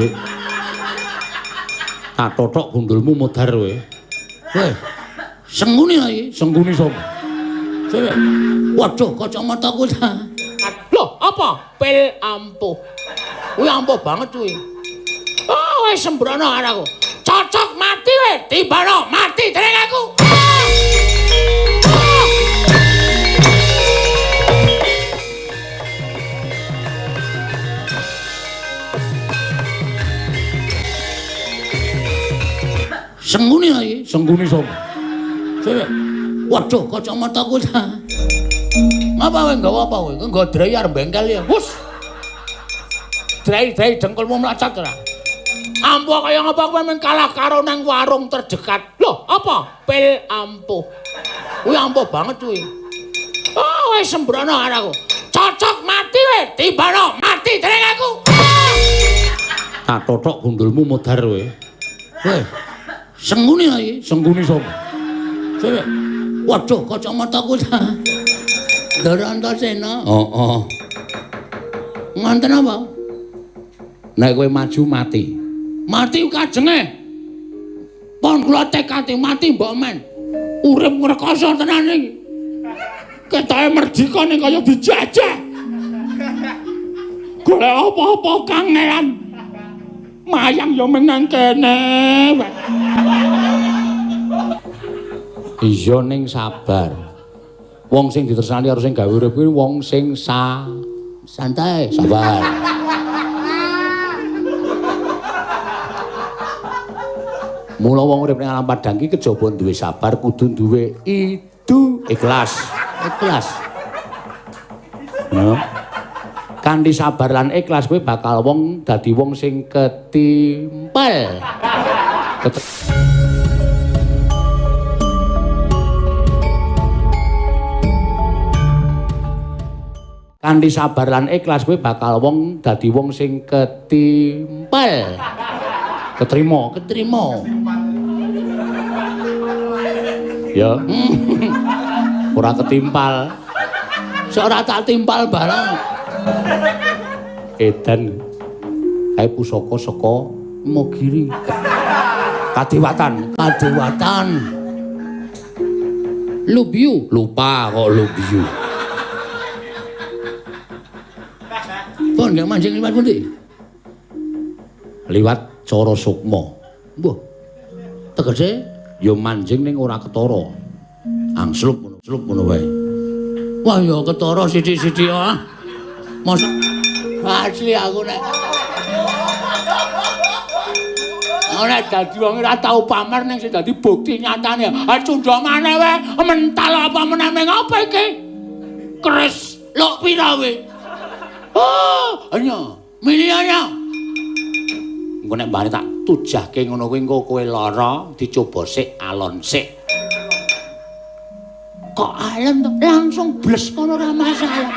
sik. Tak totok gundulmu modar kowe. Weh. Senguni ta iki? Senguni sapa? Sik. Waduh, kacamataku ta. Loh, apa? Pil ampuh. Kuwi ampuh banget kuwi. Oh, wis sembrono karo aku. Cocok mati kowe, timbano mati dening aku. Senguni ta iki? Senguni sapa? Sik. Waduh, kacamataku ta. Ngapa kowe nggawa apa kowe? Nggawa drei arep bengkel ya. Wus. Drei-drei dengkulmu mlacat ora? Ampuh kaya ngapa kowe mung kalah karo nang warung terdekat. Loh, apa? Pil ampuh. Kuwi ampuh banget kuwi. Oh, wis sembrono karo aku. Cocok mati kowe, timbano mati dening aku. Tak totok gundulmu modar kowe. Weh. Senguni ta iki? Senguni sapa? Sik. Waduh, kacamataku ta. Ndara Antasena. Heeh. Ngonten apa? Nek kowe maju mati. Mati kajenge. Pon kula tekati mati mbok men. Urip ngrekoso tenan iki. Ketoke merdika ning kaya dijajah. Golek apa-apa kangelan. Mayang ya menang kene. Iya ning sabar. Wong sing ditresnani karo sing gawe urip kuwi wong sing santai, sabar. Mula wong urip ning alam padhang iki kejaba duwe sabar kudu duwe idu ikhlas. Ikhlas. No. Kanthi sabar lan ikhlas kowe bakal wong dadi wong sing ketimpel. Kanthi sabar lan ikhlas kowe bakal wong dadi wong sing ketimpel. Ketrima, ketrima. Ya. Ora ketimpal. Sok ora tak timpal barang. Edan. Kae pusaka saka Imogiri. Kadewatan, kadewatan. Lubiu, lupa kok lubiu. Pon nggih mancing liwat pundi? Liwat cara sukma. Mbuh. Tegese ya manjing ning ora ketara. Angslup ngono, slup ngono wae. Wah ya ketara sithik-sithik ah. Mosok asli aku nek ora dadi wong ora tau pamer ning sing dadi bukti nyatane. Ha cundha maneh wae mental apa meneh meng apa iki? Kres lok pira kowe? Oh, anya, milih. Engko nek mbane tak tujahke ngono kuwi engko kowe lara dicoba sik alon sik. Kok alon to? Langsung bles ngono ora masalah.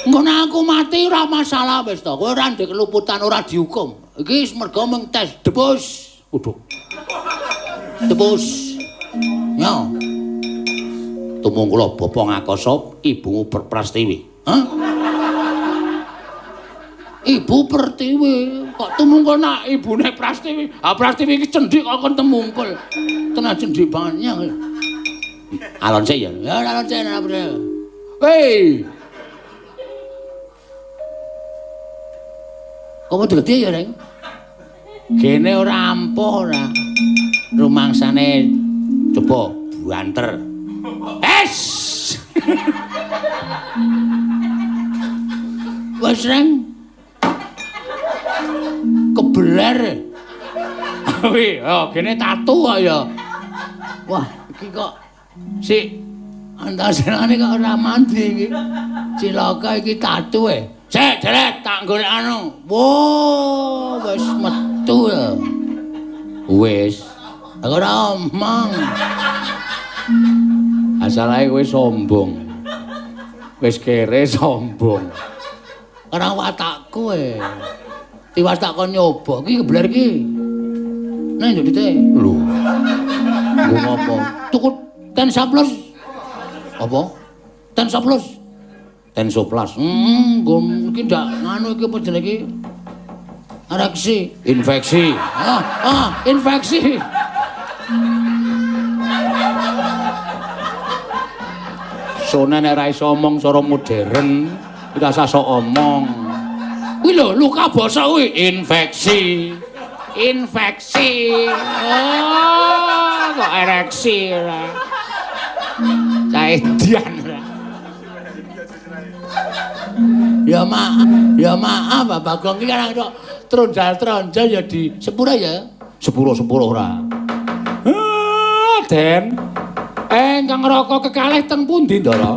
Engko nek aku mati ora masalah wis to. Kowe ora ndek keluputan ora dihukum. Iki wis mergo mung tes debus. Waduh. Debus. Yo. Tumungkula bapa ngakasa ibumu Prastiwi. Hah? Ibu Pertiwi kok tumungkul nak ibune Prastiwi. Ah Prastiwi iki cendhik kok kon temungkul. Tenan cendhik banget. Alon sik ya. Ya alon sik ora. Hei. Kok gede ya, Reng? Gene ora ampuh ora. Rumangsane coba buanter. Es. Wes, Reng. Kebeler. Wih, oh gene tatu kok ya. Wah, iki kok sik Antasenane kok ora mandi iki. Cilaka iki tatu e. Sik, deret tak golek anu. Wo, wis metu ya. Wis. Aku ora omong. Asalahe kowe sombong. Wis kere sombong. Ora watakku e. Tiwas tak kon nyoba iki kebler iki. Nang ndi dite? Lho. Nggo ngopo? Tuku Tensa Plus. Apa? Tensa Plus. Tenso Plus. Nggo iki ndak nganu iki apa jenenge iki? Ereksi, infeksi. Infeksi. Sone nek ora iso omong cara modern, ora usah sok omong. Kuwi lho luka bosok kuwi infeksi. Infeksi. Oh, kok ereksi ora. Caedian ora. Ya maaf, ya maaf Bapak Bagong iki kan kok tronjal-tronjal ya di sepura ya. Sepuro-sepuro ora. Den. Ingkang raka kekalih teng pundi, Ndara?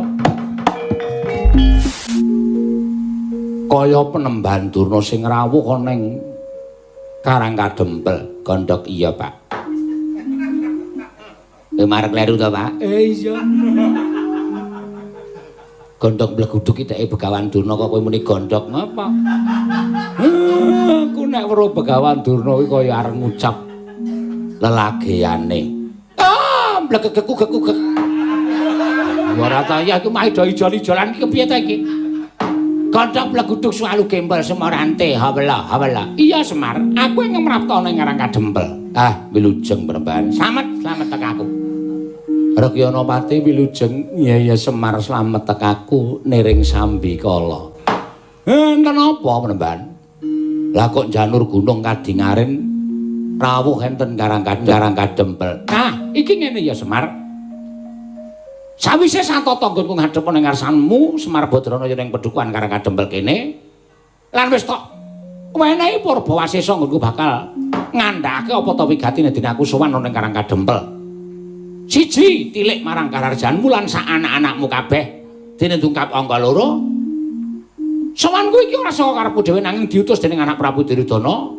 Kaya penemban Durna sing rawuh ana ing Karang Kadempel. Gondhok iya, Pak. Marek kleru to, Pak? Iya. Gondhok mleguduk iki dheke Begawan Durna kok kowe muni gondhok ngapa? Aku nek weruh Begawan Durna kuwi kaya arep ngucap lelageane. Ah, mlegegek-gek. Ora ta ya iki mah do ijol-ijolan iki kepiye ta iki? Gondhok mleguduk suwalu gembel semorante hawela hawela. Iya Semar, aku ing ngrapta ning Karang Kadempel. Ah, wilujeng Penemban. Slamet, slamet tekaku. Rekyana Pati wilujeng. Iya iya Semar slamet tekaku niring sambikala. Enten apa Penemban? Lah kok janur gunung kadingaren rawuh enten Karang Kadempel. Nah, iki ngene ya Semar. Sawise satata nggonku ngadhep ning ngarsanmu Semar Badrana yen ing pedukuhan Karang Kadempel kene. Lan wis tok wenehi purba wasesa nggonku bakal ngandhake apa ta wigatine dene aku sowan ana ing Karang Kadempel. Siji tilik marang kararjanmu lan sak anak-anakmu kabeh dene tungkap angka loro. Sowanku iki ora saka karepku dhewe nanging diutus dening anak Prabu Duryudana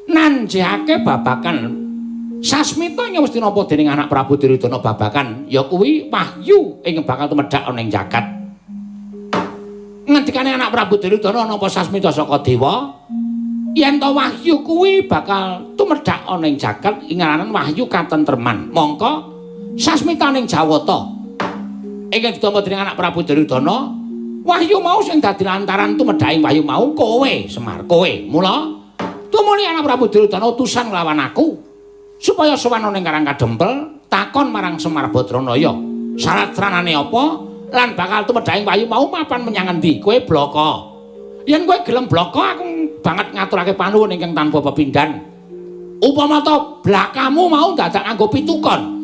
nanjehake babagan sasmita ing wis tinampa dening anak Prabu Duryudana babagan ya kuwi wahyu ing bakal tumedhak ana ing jagat. Ngendikane anak Prabu Duryudana nampa sasmita saka dewa yen to wahyu kuwi bakal tumedhak ana ing jagat ing ngaranan wahyu katentreman. Mongko sasmitaning Jawata ingkang ditampa dening anak Prabu Duryudana wahyu mau sing dadi lantaran tumedhaking wahyu mau kowe Semar kowe. Mula tumuli anak Prabu Duryudana utusan nglawan aku supaya sowan ana ing Karang Kadempel takon marang Semar Badranaya syarat sranane apa lan bakal tumedhaking wahyu mau mapan menyang endi. Kowe blaka. Yen kowe gelem blaka aku banget ngaturake panuwun ingkang tanpa pepindhan. Upama to blakamu mau dadak nganggo pitukon.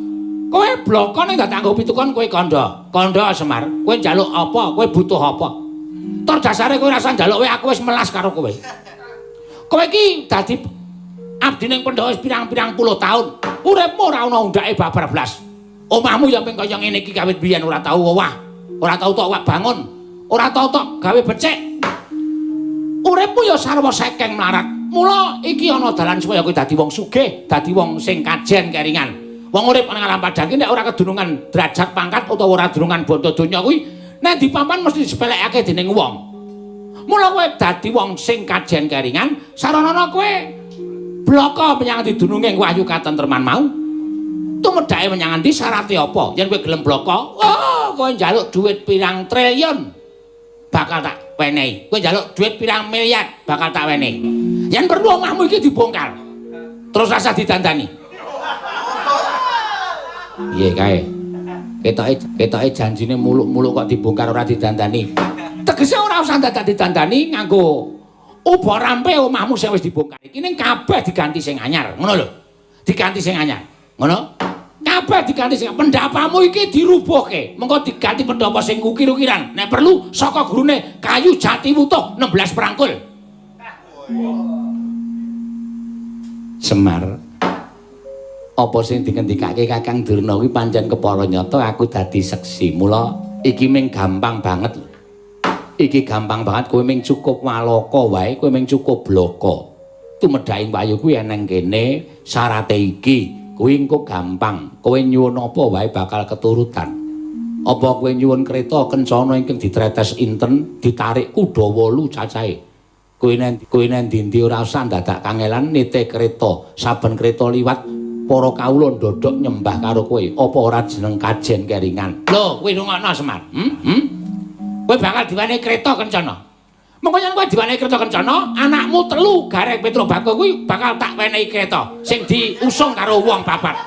Kowe blaka ning dadak nganggo pitukon kowe kandha. Kandha Semar, kowe njaluk apa? Kowe butuh apa? Tur dasare kowe rasa njaluk kowe aku wis melas karo kowe. Kowe iki dadi abdi ning Pandhawa wis pirang-pirang puluh taun. Uripmu ora ana undake babar blas. Omahmu ya ping kaya ngene iki kawit biyen ora tau owah, ora tau tok wak bangun, ora tau tok gawe becik. Uripmu ya sarwa sekeng mlarat. Mula iki ana dalan supaya kowe dadi wong sugih, dadi wong sing kajen keringan. Wong urip nang alam padang iki nek ora kedunungan derajat pangkat utawa ora dunungan bondo donya kuwi nek dipapan mesti disepelekake dening wong. Mula kowe dadi wong sing kajen keringan, saranana kowe blaka menyang didununge wahyu katentreman mau. Tumedhake menyang endi syarate apa? Yen kowe gelem blaka, oh kowe njaluk dhuwit pirang triliun bakal tak wenehi. Kowe njaluk dhuwit pirang miliar bakal tak wenehi. Yen perlu omahmu iki dibongkar. Terus rasa didandani. Piye kae? Ketoke janjine muluk-muluk kok dibongkar ora didandani. Tegese ora usah dadak didandani nganggo uba rampe omahmu sing wis dibongkar iki ning kabeh diganti sing anyar, ngono lho. Diganti sing anyar. Ngono? Kabeh diganti sing pendapamu iki dirubuhke. Mengko diganti pendapa sing ukir-ukiran. Nek perlu saka gurune kayu jati wutuh 16 prangkul. Semar, apa sing dingendikake Kakang Durna kuwi pancen kepara nyata aku dadi seksi. Mula iki ming gampang banget lho. Iki gampang banget kowe ming cukup walaka wae, kowe ming cukup blaka. Tumedhaking wahyu kuwi eneng kene syarate iki. Kuwi engko gampang. Kowe nyuwun apa wae bakal keturutan. Apa kowe nyuwun kereta kencana ingkang ditretes inten, ditarik kuda 8 cacahe. Kowe nang ndi-ndi ora usah dadak kangelan nite kereta. Saben kereta liwat para kawula ndodhok nyembah karo kowe. Apa ora jeneng kajen keringan? Lho, kowe rungokno Semar. Kowe bakal diwenehi kereta kencana. Mengko yen kowe diwenehi kereta kencana, anakmu telu Gareng Petruk Bagong kuwi bakal tak wenehi kereta sing diusung karo wong papat.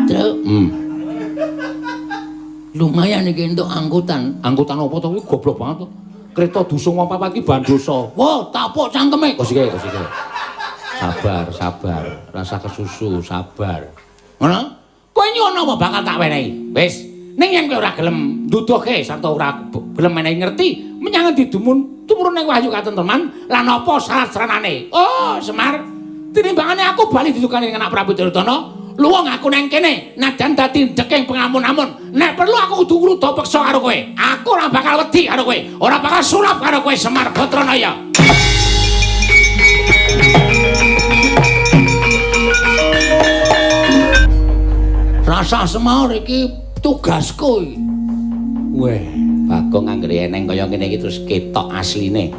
Truk. Lumayan iki entuk angkutan. Angkutan apa to kuwi goblok banget to. Kereta diusung wong papat iki bandosa. Wah, tapuk cangkeme. Kosike, kosike. Sabar, sabar. Rasa kesusu, sabar. Ngono? Kowe nyuwun apa bakal tak wenehi? Wis. Ning yen kowe ora gelem nduduhke sarta ora gelem menehi ngerti menyang endi dumun tumurun ning wahyu katentreman lan apa syarat-saranane. Oh, Semar, tinimbangane aku bali didukani anak Prabu Duryudana, luwung aku nang kene najan dadi ndeking pengamun-amun. Nek perlu aku kudu ngruda peksa karo kowe. Aku ora bakal wedi karo kowe, ora bakal sulap karo kowe Semar Batranaya. Rasa Semar iki tugasku iki. Weh, Bagong anggere eneng kaya ngene iki terus ketok asline.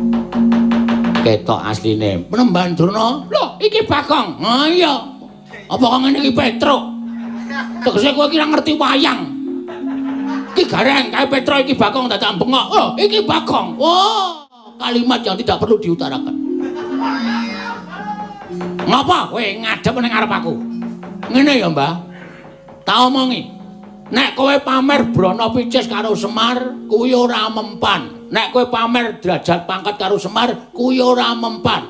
Ketok asline. Penemban Durna. Lho, iki Bagong. Ha iya. Apa kok ngene iki Petruk? Tegese kowe iki ora ngerti wayang. Iki Gareng kae Petruk iki Bagong dadak bengok. Oh, iki Bagong. Oh, kalimat yang tidak perlu diutarakan. Ngapa kowe ngadep ning ngarep aku? Ngene ya, Mbah. Tak omongi. Nek kowe pamer brana picis karo Semar, kuwi ora mempan. Nek kowe pamer derajat pangkat karo Semar, kuwi ora mempan.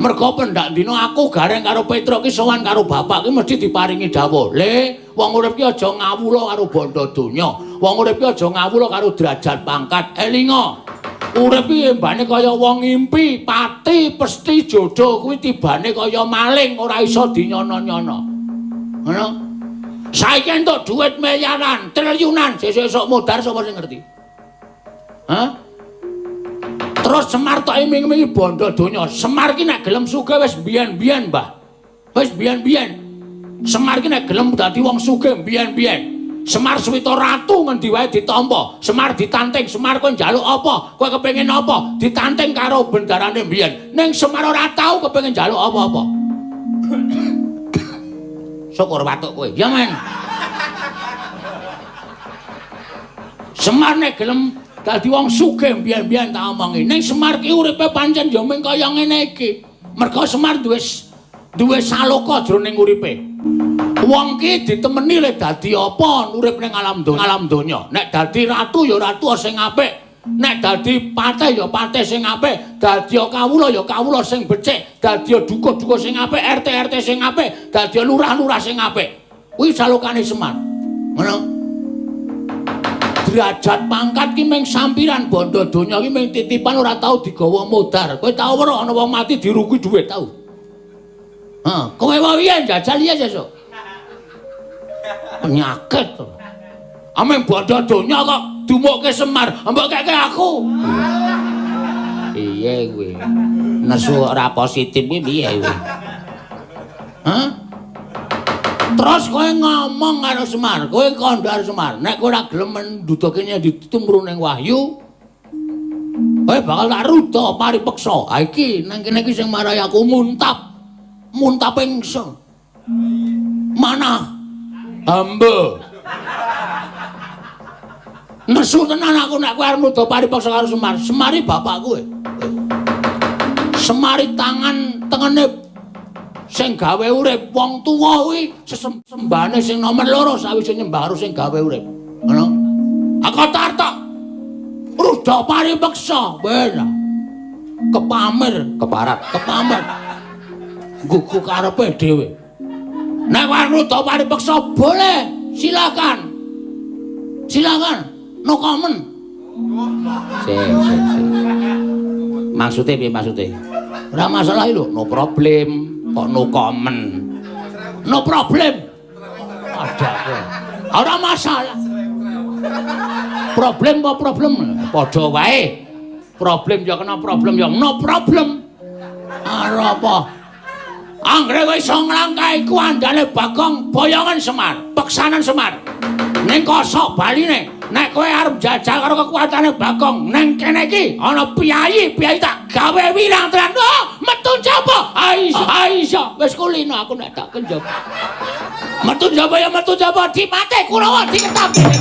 Mergo pendak dina aku Gareng karo Petruk ki sowan karo bapak ki mesti diparingi dawuh. Le, wong urip ki aja ngawula karo bondo donya. Wong urip ki aja ngawula karo derajat pangkat. Elinga. Urip ki embane kaya wong ngimpi, pati pesti jodoh kuwi tibane kaya maling, ora iso dinyono-nyono. Ngono? Saiki entuk duit miliaran, triliunan, sesuk-esuk modar sapa sing ngerti? Hah? Terus Semar tok iming-imingi bondo donya. Semar ki nek gelem sugih wis biyen-biyen, Mbah. Wis biyen-biyen. Semar ki nek gelem dadi wong sugih biyen-biyen. Semar Suwita ratu ngendi wae ditampa. Semar ditanting, Semar kowe njaluk apa? Kowe kepengin apa? Ditanting karo bendarane biyen. Ning Semar ora tau kepengin njaluk apa-apa. Syukur watuk kowe. Ya men. Semar nek gelem dadi wong sugih biyen-biyen tak omongi. Ning Semar ki uripe pancen ya mung kaya ngene iki. Mergo Semar duwe saloka jroning uripe. Wong ki ditemeni le dadi apa urip ning alam donya. Nek dadi ratu ya ratu sing apik. Nek dadi patih ya patih sing apik, dadi kawula ya kawula sing becik, dadi duka-duka sing apik, RT-RT sing apik, dadi lurah-lurah sing apik. Kuwi salokane Semar. Ngono. Derajat pangkat ki mung sampiran, bondo donya ki mung titipan ora tau digawa modar. Kowe tau ora ana wong mati dirugi dhuwit tau? Hah, kowe wae yen jajal ya sesuk. Penyakit to. Ameng bondo donya kok dumukke Semar, mbok keke aku. Piye kowe? Nesu ora positif kuwi piye kowe? Hah? Terus kowe ngomong karo Semar, kowe kandha karo Semar, nek kowe ora gelem mendudukne ditumrun ning wahyu, kowe bakal tak ruda paripeksa. Ha iki nang kene iki sing marai aku muntap. Muntap ingsun. Manah hamba. Nesu tenan aku nek kowe arep nuda paripeksa karo Semar. Semari bapak kowe. Semari tangan tengene sing gawe urip wong tuwa kuwi sesembahane sing nomor loro sawise nyembah karo sing gawe urip. Ngono. Aku tar tok. Ruda paripeksa. Ben. Kepamer, keparat, kepamer. Gugu karepe dhewe. Nek kowe arep nuda paripeksa boleh, silakan. Silakan. No comment. Sik, sik, sik. Maksude piye maksude? Ora masalah lho, no problem. Kok no comment. No problem. Ada kowe. Ora masalah. Problem apa problem? Padha wae. Problem ya kena problem ya no problem. Ora apa. Anggere kowe iso nglangkahi ku andane Bagong boyongan Semar, peksanan Semar. Ning kosok baline, nek kowe arep jajal karo kekuatane Bagong, ning kene iki ana piyayi, piyayi tak gawe wirang tenan. Oh, metu njaba. Aisyah, wis kulino aku nek tak kenjaba. Metu njaba ya metu njaba, dipate Kurawa diketap dhewe.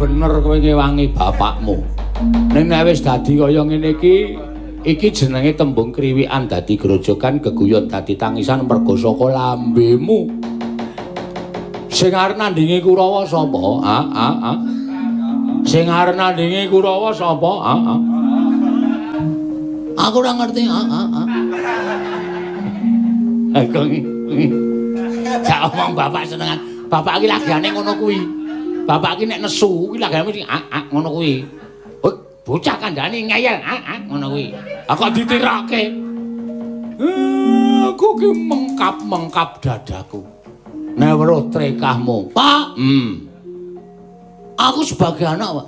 bener kowe ngewangi bapakmu. Ning nek wis dadi kaya ngene iki, iki jenenge tembung kriwikan dadi grojogan, geguyon dadi tangisan mergo saka lambemu. Sing arep nandingi Kurawa sapa? Ah ah ah. Sing arep nandingi Kurawa sapa? Ah ah. Aku ora ngerti. Ah ah ah. Jak omong bapak senengan. Bapak iki lagane ngono kuwi. Bapak iki nek nesu kuwi lagane mesti ah ah ngono kuwi. Bocah kandhane ngeyel ah ah ngono kuwi. Ah kok ditirokke. Aku ki mengkap-mengkap dadaku. Nek weruh trekahmu, Pak. Aku sebagai anak, Pak.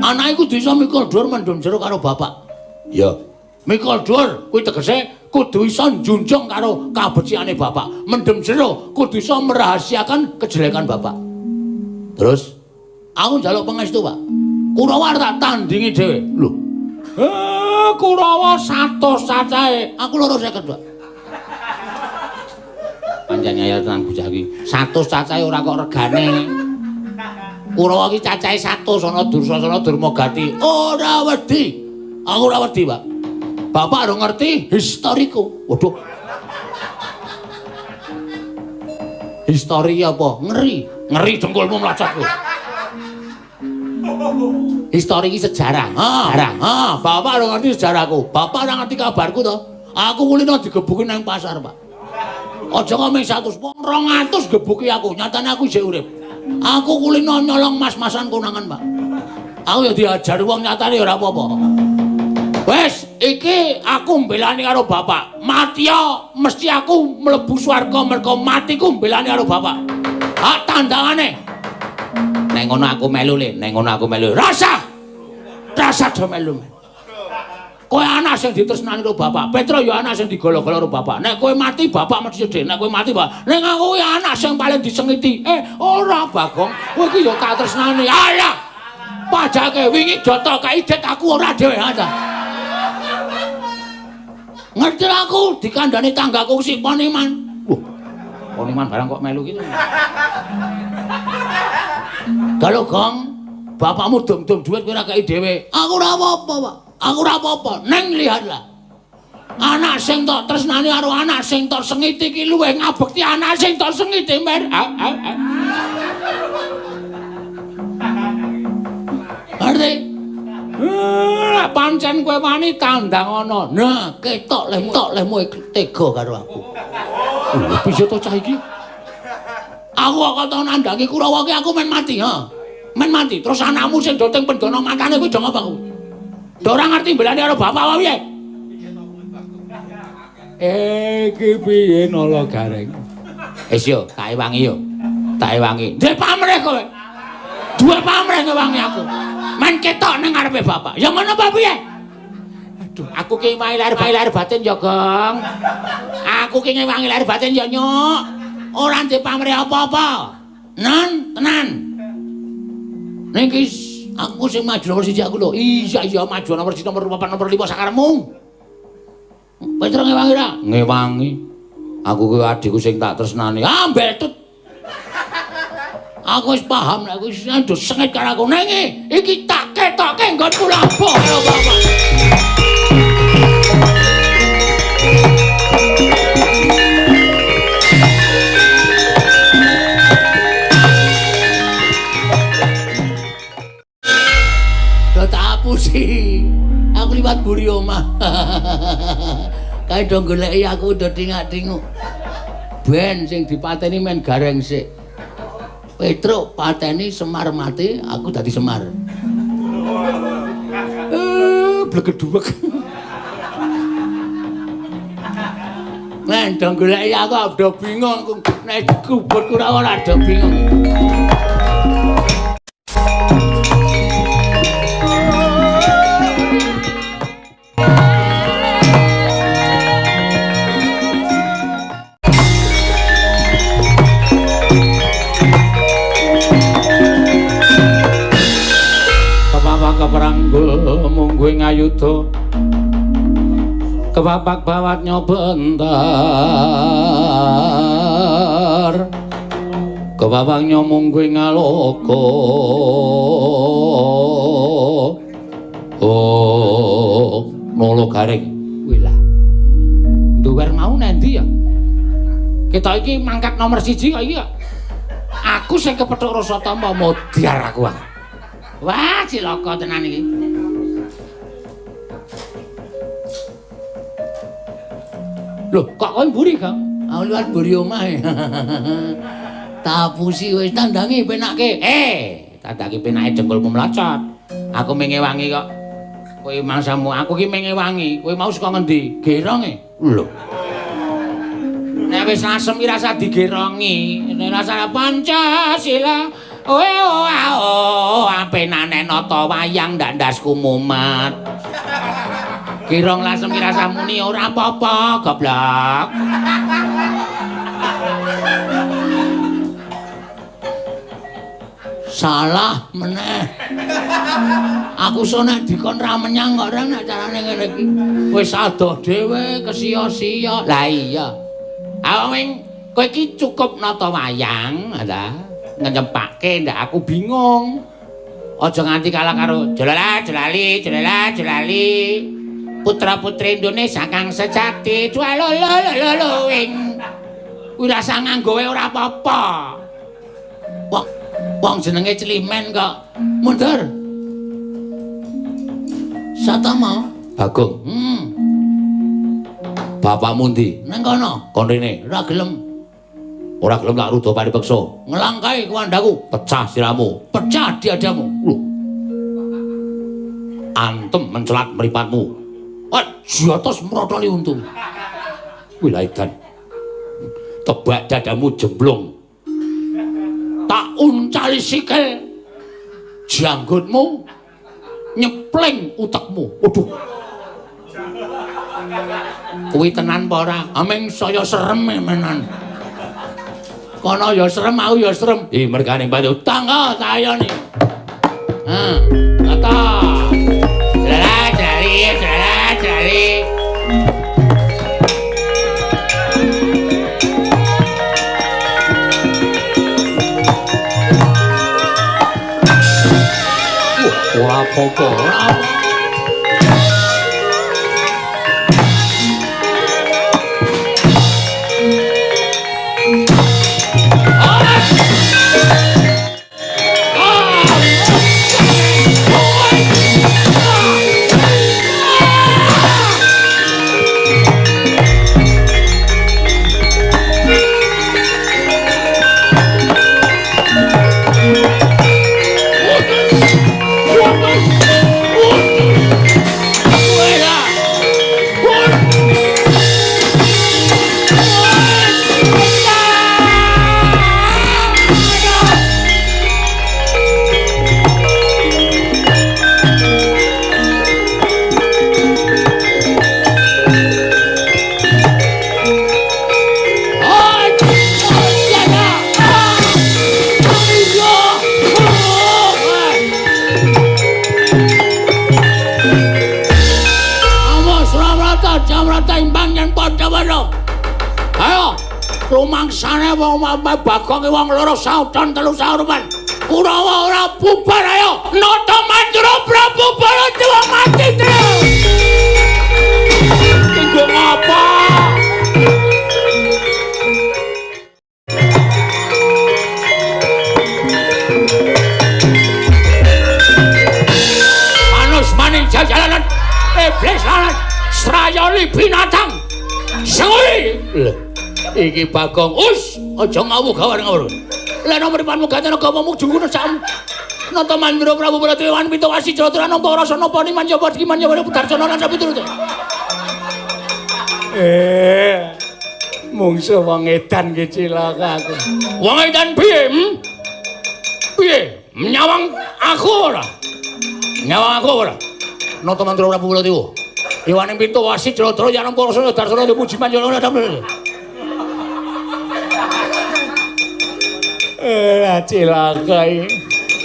Anak iku kudu iso mikul dhuwur mendhum jero karo bapak. Ya. Mikul dhuwur kuwi tegese kudu iso njunjung karo kabecikane bapak. Mendhem jero kudu iso merahasiakan kejelekan bapak. Terus aku njaluk pangestu, Pak. Kurawa tak tandingi dhewe. Lho. Kurawa 100 cacahe. Aku 250, Pak. Pancen ngeyel tenan bocah iki. 100 cacahe ora kok regane. Kurawa iki cacahe 100 ana Dursasana Durmagati. Ora wedi. Aku ora wedi, Pak. Bapak ora ngerti historiku. Waduh. Histori apa? Ngeri. Ngeri dengkulmu mlocot kowe. Histori iki sejarah. Sejarah. Ha, bapak ora ngerti sejarahku. Bapak ora ngerti kabarku to. Aku kulino digebuki nang pasar, Pak. Aja kok mung 100, 200 gebuki aku. Nyatane aku isih urip. Aku kulino nyolong mas-masan konangan, Pak. Aku ya diajar wong nyatane ya ora apa-apa. Wes, iki aku mbelani karo bapak. Mati ya mesti aku mlebu swarga mergo matiku mbelani karo bapak. Hak tandangane. Nek ngono aku melu le, nek ngono aku melu. Rasa. Rasa do melu. Kowe anak sing ditresnani karo bapak. Petro ya anak sing digolo-golo karo bapak. Nek kowe mati bapak mesti sedih. Nek kowe mati, Pak. Nek aku ya anak sing paling disengiti. Ora Bagong. Kowe iki ya tak tresnani. Alah. Pajake wingi doto kaidet aku ora dhewe ta. Ngerti aku dikandani tanggaku si Poniman. Wah, Poniman barang kok melu gitu. Kalau Gong, bapakmu dum-dum duit kowe ora kei dhewe. Aku ora apa-apa, Pak. Aku ora apa-apa. Neng lihatlah. Anak sing tok tresnani karo anak sing tok sengiti iki luwih ngabekti anak sing tok sengiti mer. Ngerti? Pancen kowe wani tandang ana. Nah, ketok lehmu tega karo aku. Lho, piye to cah iki? Aku kok tau nandangi Kurawa ki aku men mati, ha. Men mati. Terus anakmu sing do teng pendana matane kuwi do ngapa aku? Do ora ngerti mbelani karo bapak wae piye? Iki piye Nala Gareng? Wis yo, tak ewangi yo. Tak ewangi. Duwe pamrih kowe. Duwe pamrih ngewangi aku. Men ketok nang ngarepe bapak. Ya ngono apa piye? Aduh, aku ki ngewangi lahir batin ya, Gong. Aku ki ngewangi lahir batin ya, Nyuk. Ora ndek pamrih apa-apa. Nan, tenan. Ning iki aku sing maju nomor 1 aku lho. Iya, iya maju nomor 1, nomor 4, nomor 5 sakarepmu. Petro ngewangi ra? Ngewangi. Aku kuwi adikku sing tak tresnani. Ah, mbetut. Aku wis paham nek wis ndo sengit karo aku. Neng iki tak ketoke nggonku labuh karo bapak. Do tak apusi. Aku liwat buri omah. Kae do goleki aku do tingak-tinguk. Ben sing dipateni men Gareng sik. Petruk pateni Semar mati, aku dadi Semar. Blegeduwek. Men do goleki aku do bingung nek dikubur ora do bingung. Keperanggul mungguing ayuda kepapak bawat nyobentar Kewawang nyomong kowe ngaloka. Oh, nolo garing. Kuwi lah. Nduwer mau nendi ya? Kita iki mangkat nomor 1 kok iki kok. Aku sing kepethuk Rasa Tama modar aku. Wah, cilaka tenan iki. Loh, kok kowe mburi, Kang? Aku liwat mburi omah. Tapusi wis tandangi penake. Tandangi penake dengkulmu mlocot. Aku mengewangi kok. Kowe mangsamu, aku ki mengewangi. Kowe mau saka ngendi? Geronge. Lho. Nek wis asem ki rasa digerongi. Nek rasa Pancasila. Oe o apenane nata wayang ndak ndasku mumet. Gerong lasem ki rasa muni ora apa-apa, goblok. Salah meneh. Aku so nek dikon ra menyang kok ora nek carane ngene iki. Wis adoh dhewe kesiya-siya. Lah iya. Aweng kowe iki cukup nata wayang, ta? Ngnyempake ndak aku bingung. Aja nganti kalah karo jolala jolali jolala jolali. Putra-putri Indonesia kang sejati dwalolololo ing. Kuwi rasa nganggo wae ora apa-apa. Wong wong jenenge Climen kok. Mundur. Satama Bagong. Bapakmu ndi? Nang kono. Kon rene. Ora gelem. Ora gelem tak ruda paripeksa. Ngelangkai kuwandaku, pecah siramu, pecah diadamu. Lho. Antem mencelat mripatmu. Ah, jotos mrotoli untu. Wilaidan. Tebak dadamu jemblung. Tak uncali sikil janggutmu nyepling utekmu. Waduh. Kuwi tenan apa ora? Aming saya serem menan. Kono ya serem, aku ya serem. Ih, mergane batu tangga tayone. Hah, kata. Jala jali, jala jali. Ora apa-apa. Rumangsane wong Bagong wong loro sauton telu saurupan. Kurawa ora bubar ayo. Nata Mandra Prabu Baladewa mati terus. Kanggo ngapa? Manus maning jalanan iblis lalat srayoli binatang. Senguli. Iki Bagong us aja ngawuh gawar-ngawur. Lah nomor mripanmu gatena gamamu jungkuna sak Nata Mandra Prabu Baladewa Pita Wasi Jatra nampa rasa napa niman jaba diman jaba Darsana lan sapiturute. Mungsuh wong edan ki cilaka aku. Wong edan piye? Piye? Nyawang aku ora? Nyawang aku ora? Nata Mandra Prabu Baladewa. Iwaning Pita Wasi Jatra nampa rasa Darsana puji manjana lan Cilaka iki.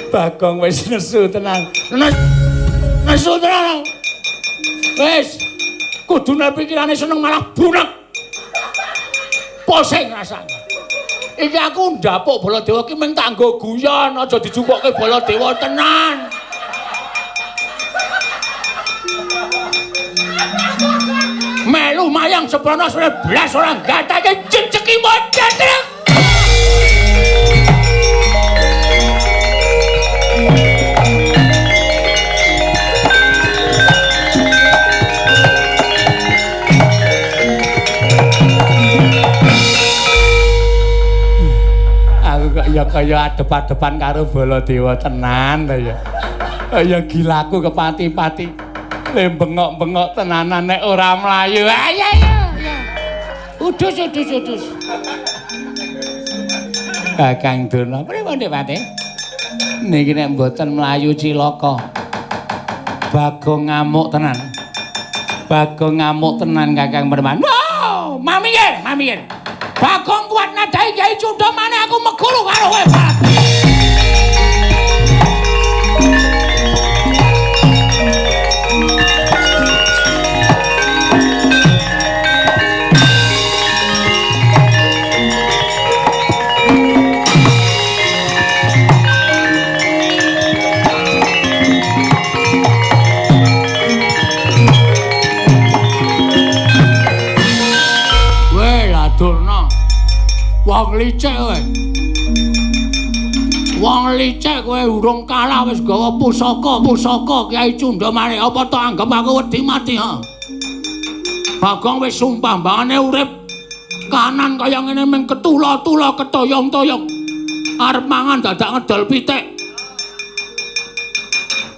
Bagong wis nesu tenan. Nesu tenan. Wis kudune pikirane seneng malah bunek. Pusing rasane. Iki aku ndapuk Baladewa ki mung tak nggo guyon, aja dijupukke Baladewa tenan. Melu mayang seprana blas ora gatake jejeki modetrek. Aku kok ya kaya adep-adepan karo Baladewa tenan ta ya. Ya gilaku kepati-pati. Le bengok-bengok tenanan nek ora mlayu. Ayo ayo. Udus udus udus. Kakang Durna, pripun Dik Patih? Niki nek mboten mlayu cilaka. Bagong ngamuk tenan. Bagong ngamuk tenan Kakang Perman. Wow, mamikir, mamikir. Bagong kuat nadai Kyai Cunda maneh aku meguru karo kowe, Pak. Wong licik kowe. Wong licik kowe urung kalah wis gawa pusaka Kyai Cunda maneh. Apa tok anggap aku wedi mati ha? Bagong wis sumpah mbangane urip kanan kaya ngene mung ketula-tula ketoyong-toyong. Arep mangan dadak ngedol pitik.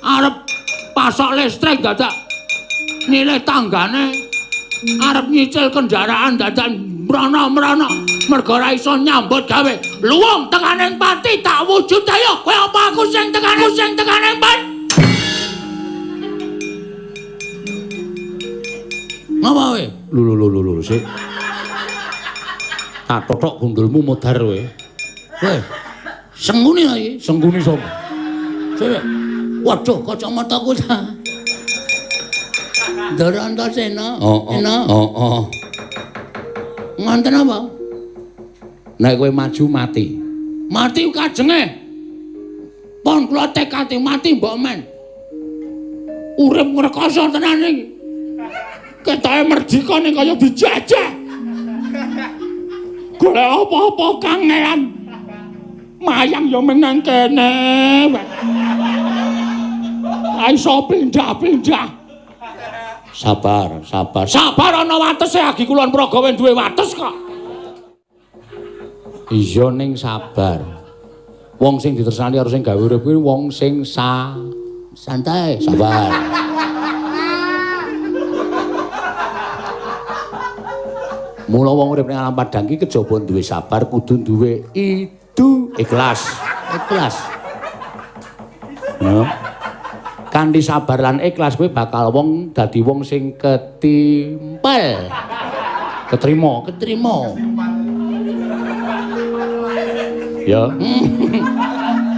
Arep pasok listrik dadak nyilih tanggane. Arep nyicil kendaraan dadak mrana-mrana. Mergo ora iso nyambut gawe. Luwung tekaning pati tak wujud ayo. Kowe apa aku sing tekaning pati? Ngapa kowe? Lho lho lho lho sik. Tak tothok gundulmu modar kowe. Kowe senguni ta iki? Sengkuni sapa? Sik. Waduh, kacamataku ta. Ndara Antasena. Heeh. Heeh. Ngonten apa? Nek kowe maju mati. Mati kajenge. Pon kula tekate mati mbok men. Urip ngrekoso tenan iki. Ketoke merdika ning kaya dijajah. Golek apa-apa kangelan. Mayang ya menang kene. Iso pindah-pindah. Sabar, sabar. Sabar ana watese agi Kulon Progo duwe wates kok. Iya ning sabar. Wong sing ditresnani karo sing gawe urip kuwi wong sing santai, sabar. Mula wong urip ning alam padang iki kejaba duwe sabar kudu duwe idu ikhlas. Ikhlas. No. Kanthi sabar lan ikhlas kowe bakal wong dadi wong sing ketimpel. Ketrima, ketrima. Ya.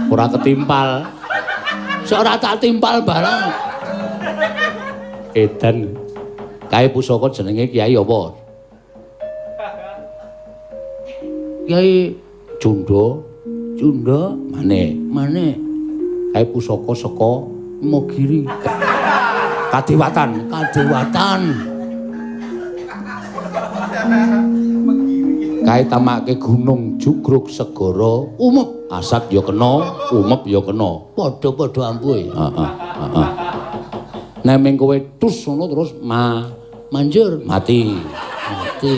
Ora ketimpal. Sok ora tak timpal barang. Edan. Kae pusaka jenenge Kyai apa? Kyai Cunda, Cunda maneh, maneh. Kae pusaka saka Imogiri. Kadewatan, Kadewatan. Kae tamake gunung jugruk segara umep, asat ya kena, umep ya kena. Padha-padha ampuhe. Heeh, heeh. Nek ming kowe tus ngono terus manjur mati. Mati.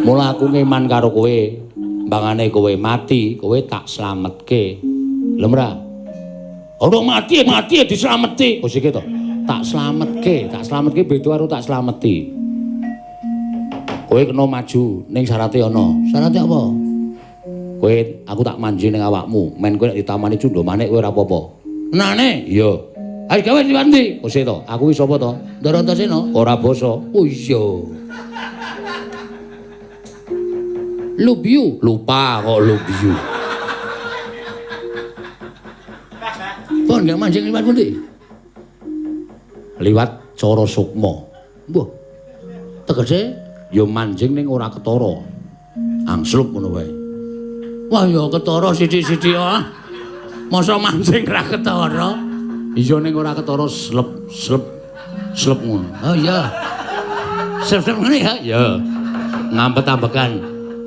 Mula aku ngeman karo kowe, mbangane kowe mati, kowe tak slametke. Lho ora? Ora mati, mati dislameti. Oh sik to. Tak slametke beda karo tak slameti. Kowe kena maju ning syarate ana. Syarate apa? Kowe aku tak manji ning awakmu, men kowe nek ditamani Cunda Manik kowe ora apa-apa. Nane? Iya. Ayo gawe liwat ndi? Oh sik to. Aku iki sapa to? Ndara Antasena. Ora basa. Oh iya. Lubiu, lupa kok lubiu. Pon gak mancing liwat pundi? Liwat cara sukma. Mbah. Tegese ya manjing ning ora ketara. Angslup ngono wae. Wah ya ketara sithik-sithik ah. Masa mancing ra ketara? Iya ning ora ketara slep slep slep ngono. Oh iya. Slep-slep ngene ya? Iya. Ngampet-ambekan.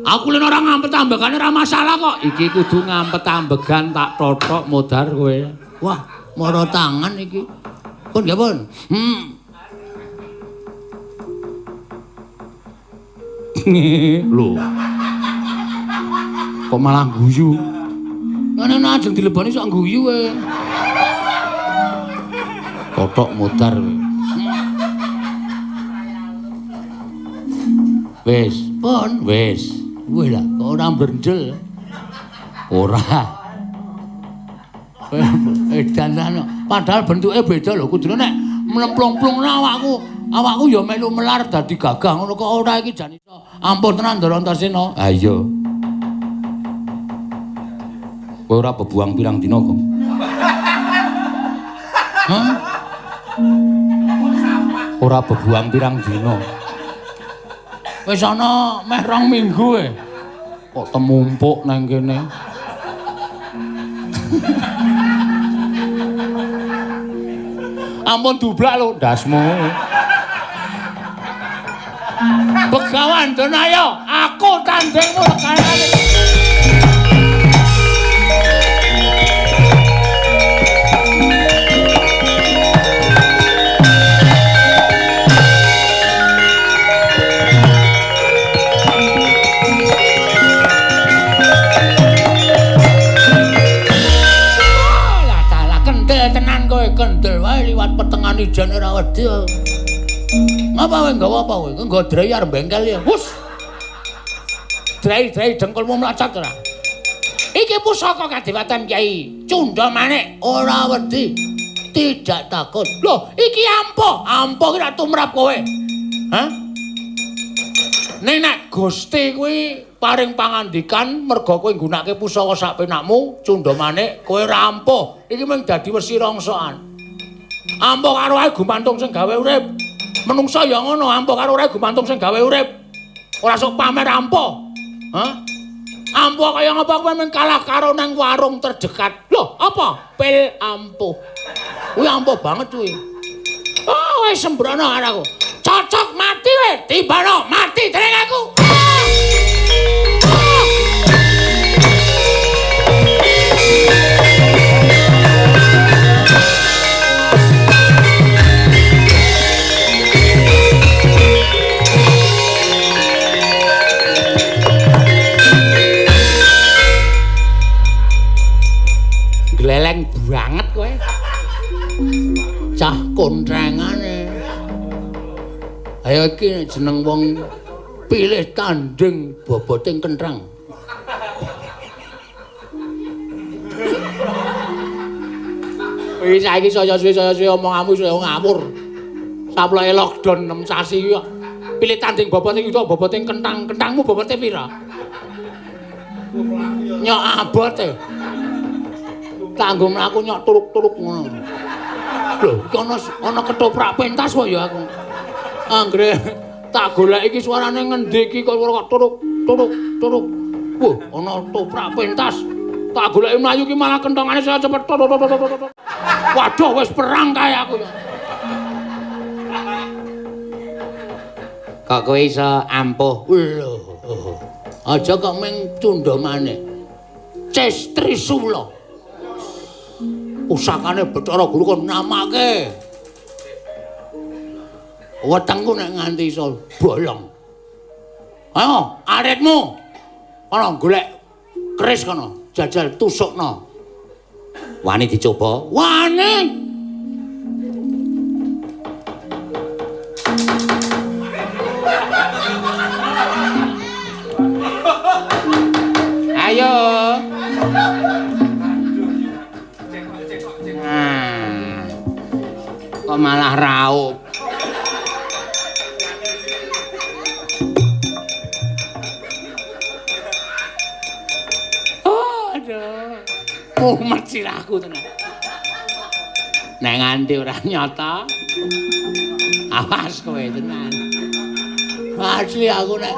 Aku lho ora ngampet-ambekan ora masalah kok. Iki kudu ngampet-ambegan tak tothok modar kowe. Wah, mara tangan iki. Pun nggih pun. Lho. Kok malah guyu? Ngene ajeng dileboni sok guyu kowe. Tothok modar kowe. Wis, pun wis. Wih lah, kok ora brendel. Ora. Edan padahal bentuke beda lho, kudune nek mlemplung-plung awakku, awakku ya melu melar dadi gagah ngono kok ora iki jan iso. Ampun tenan Ndara Antasena. Ha iya. Kowe ora bebuang pirang dina kok. Hah? Ora bebuang pirang dina. Wis ana meh 2 minggu e. Kok temumpuk nang kene. Ampun dublak lho ndasmu. Begawan Danaya, aku tandingmu rekanane. Kendel wae liwat petengan ijen ora wedi. Ngapa kowe nggawa apa kowe? Nggawa drei arep bengkel ya. Hus. Drei-drei dengkulmu mlacat ora. Iki pusaka kadewatan Kyai Cunda Manik ora wedi. Tidak takut. Loh, iki ampuh. Ampuh ki ra tumrap kowe. Hah? Ning nek Gusti kuwi paring pangandikan merga kowe nggunakake pusaka sak penakmu, Cunda Manik, kowe ora ampuh. Iki mung dadi wesi rongsokan. Ampuh karo ae gumantung sing gawe urip. Menungsa ya ngono, ampuh karo ae gumantung sing gawe urip. Ora sok pamer ampuh. Hah? Ampuh kaya ngapa kowe mung kalah karo nang warung terdekat. Loh, apa? Pil ampuh. Kuwi ampuh banget kuwi. Oh, wis sembrono karo aku. Cocok mati kowe, timbano mati dening aku. Gleleng banget kowe. Cah kontrengane. Ayo iki jeneng wong pilih tanding bobote kentrang. Wis saiki saya suwe omonganmu saya ngawur. Saploke lockdown 6 sasi iki kok. Pilih tanding bobote iki bobote kentang, kentangmu bobote pira? Nyok abot e. Kanggo mlaku nyok turuk-turuk ngono. Lho, iki ana ketoprak pentas kok ya aku. Anggere tak golek iki suarane ngendi iki kok turuk turuk turuk. Wah, ana ketoprak pentas. Tak goleki mlayu iki malah kentongane saya cepet. Waduh, wis perang kae aku ya. Kok kowe iso ampuh? Lho, aja kok mung Cunda Manik. Ces Trisula. Pusakane Bathara Guru kon namake. Wetengku nek nganti iso bolong. Ayo, aritmu. Kono golek keris kono, jajal tusukno. Wani dicoba? Wani. Ayo. Nah, kok malah raup. Oh, aduh. Mumet sirahku tenan. Nek nganti ora nyata, awas kowe tenan. Asli aku nek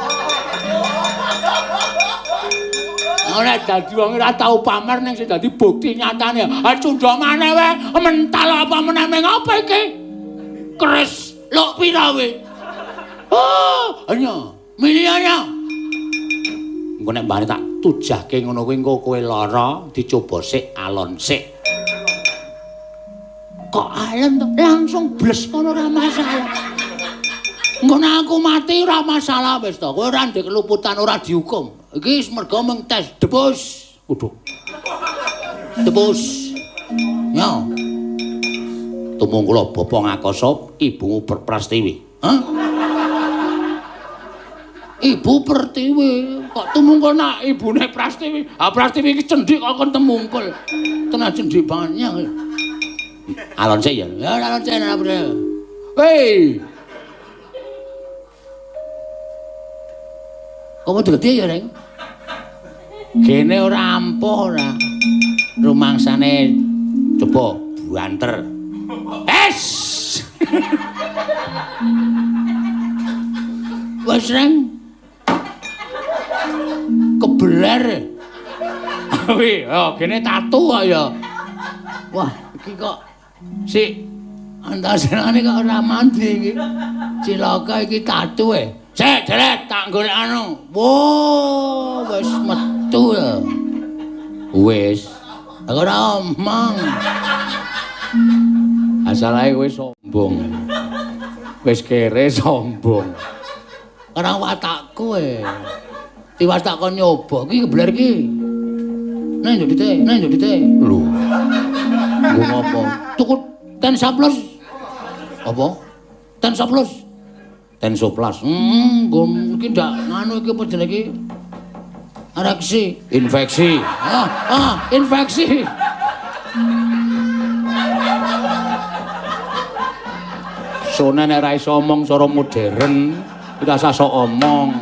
Ora dadi wong ora tau pamer ning sing dadi bukti nyatane. Ha cundha maneh wae, mental apa meneh meng apa iki? Kres lok pira kowe? Oh, nya, milihane. Engko nek mbane tak tujahke ngono kuwi engko kowe lara dicoba sik alon sik. Kok alon to? Langsung bles ngono ora masalah. Engko nek aku mati ora masalah wis to. Kowe ora ndek keluputan ora dihukum. Iki wis mergo mung tes debus. Waduh. Debus. Ya. Tumungkula bapa ngakasa ibumu Prastiwi. Hah? Ibu Pertiwi. Kok tumungkul nak ibune Prastiwi? Ha Prastiwi iki cendhik kok kon temungkul. Tenan cendhik banget. Alon sik ya. Ya alon sik ora. Hei. Kamu gede ya, Reng? Gene ora ampuh ora. Rumangsane coba buanter. Es. Wes, Reng. Kebeler. Wih, oh gene tatu kok ya. Wah, iki kok sik antasenane kok ora mandi iki. Cilaka iki tatu e. Sik, deret tak golek anu. Wo, wis metu ya. Wis. Aku ora omong. Asalahe kowe sombong. Wis kere sombong. Ora watakku e. Tiwas tak kon nyoba iki kebler iki. Nang yo dite, nang yo dite. Lho. Nggo ngopo? Tuku Tensa Plus. Apa? Tensa Plus. Tensoplas. Nggo iki ndak nganu iki apa jenenge iki? Ereksi, infeksi. Infeksi. Sone nek ora iso omong cara modern, iki rasah sok omong.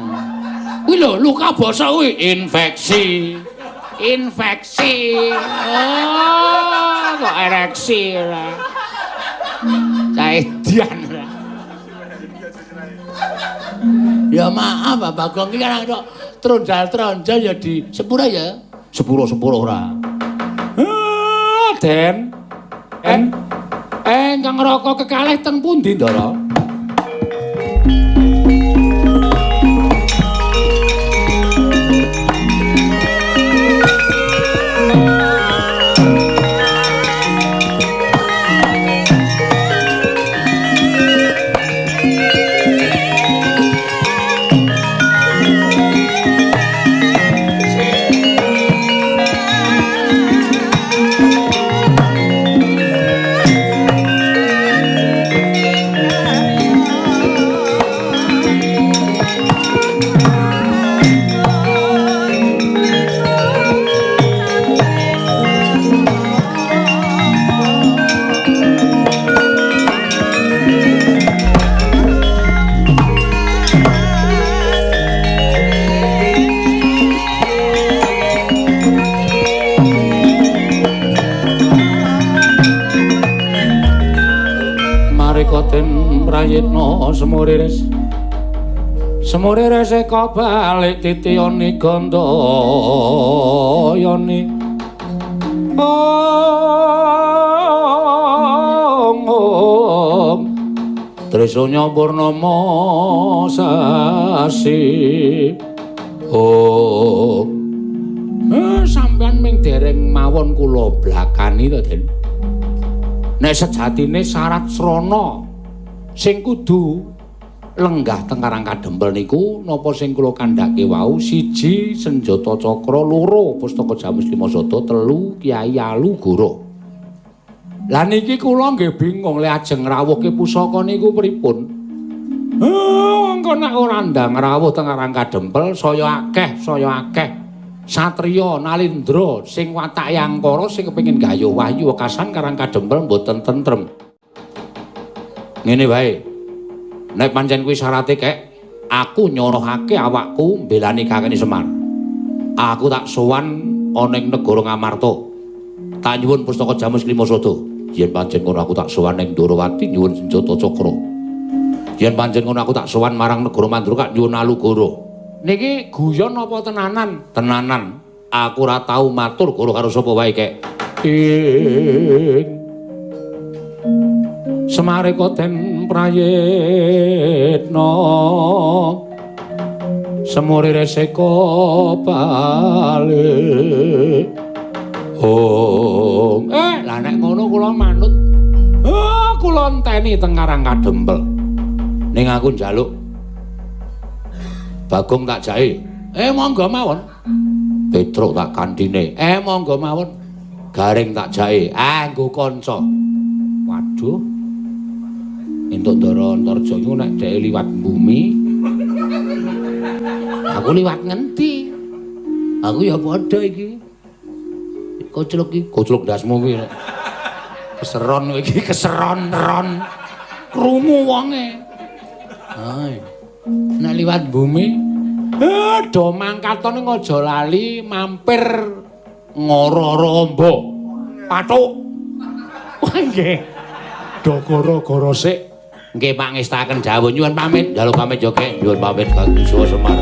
Kuwi lho luka basa kuwi infeksi. Infeksi. Oh, kok ereksi ora. Caedian ora. Ya maaf Bapak Bagong iki kan kok tronjal-tronjal ya di sepura ya. Sepuro-sepuro ora. Ah, Den. En. Ingkang raka kekalih teng pundi, Ndara? Prayitna semuriris semuriris eka balik titiyani gandayani ong ong Trisanya purnama sasi ong. Sampeyan ming dereng mawon kula blakani to, Den. Nek sejatine syarat srana sing kudu lenggah teng Karang Kadempel niku napa sing kula kandhake wau siji senjata cakra, loro pustaka Jamus Lima Sada, telu Kyai Alugoro. Lah niki kula nggih bingung le ajeng ngrawuhke pusaka niku pripun. Engko nek ora ndang rawuh teng Karang Kadempel saya akeh satriya Nalindra sing watake angkara sing kepengin gayuh wahyu wekasan Karang Kadempel mboten tentrem. Ngene wae. Nek pancen kuwi syarate kek, aku nyorohake awakku mbelani Kakene Semar. Aku tak sowan ana ing negara Ngamarta. Tak nyuwun pustaka Jamus Lima Sada. Yen pancen ngono aku tak sowan ning Ndorowati nyuwun senjata cakra. Yen pancen ngono aku tak sowan marang negara Mandura nyuwun Alugoro. Niki guyon apa tenanan? Tenanan. Aku ora tau matur goro karo sapa wae kek. Ing Semareka den prayitna semuri reseka balik. Oh, lah nek ngono kula manut. Oh, kula enteni teng Karang Kadempel. Ning aku njaluk Bagong tak jahe. Monggo mawon. Petruk tak kantine. Monggo mawon. Garing tak jahe. Ah, nggo kanca. Waduh. Entuk Ndara Antarja iku nek dheke liwat bumi. Aku liwat ngendi? Aku ya padha iki. Kocluk iki, kocluk ndasmu kuwi. Keseron kowe iki, keseron ron. Krungu wonge. Hai. Nek liwat bumi, do mangkatone aja lali mampir ngoro-oro amba. Pathuk. Wah nggih. Do goro-goro sik. Nggih pangestaken dawuh nyuwun pamit, njaluk pamit yo Kek, nyuwun pamit kagem Suwa Semar.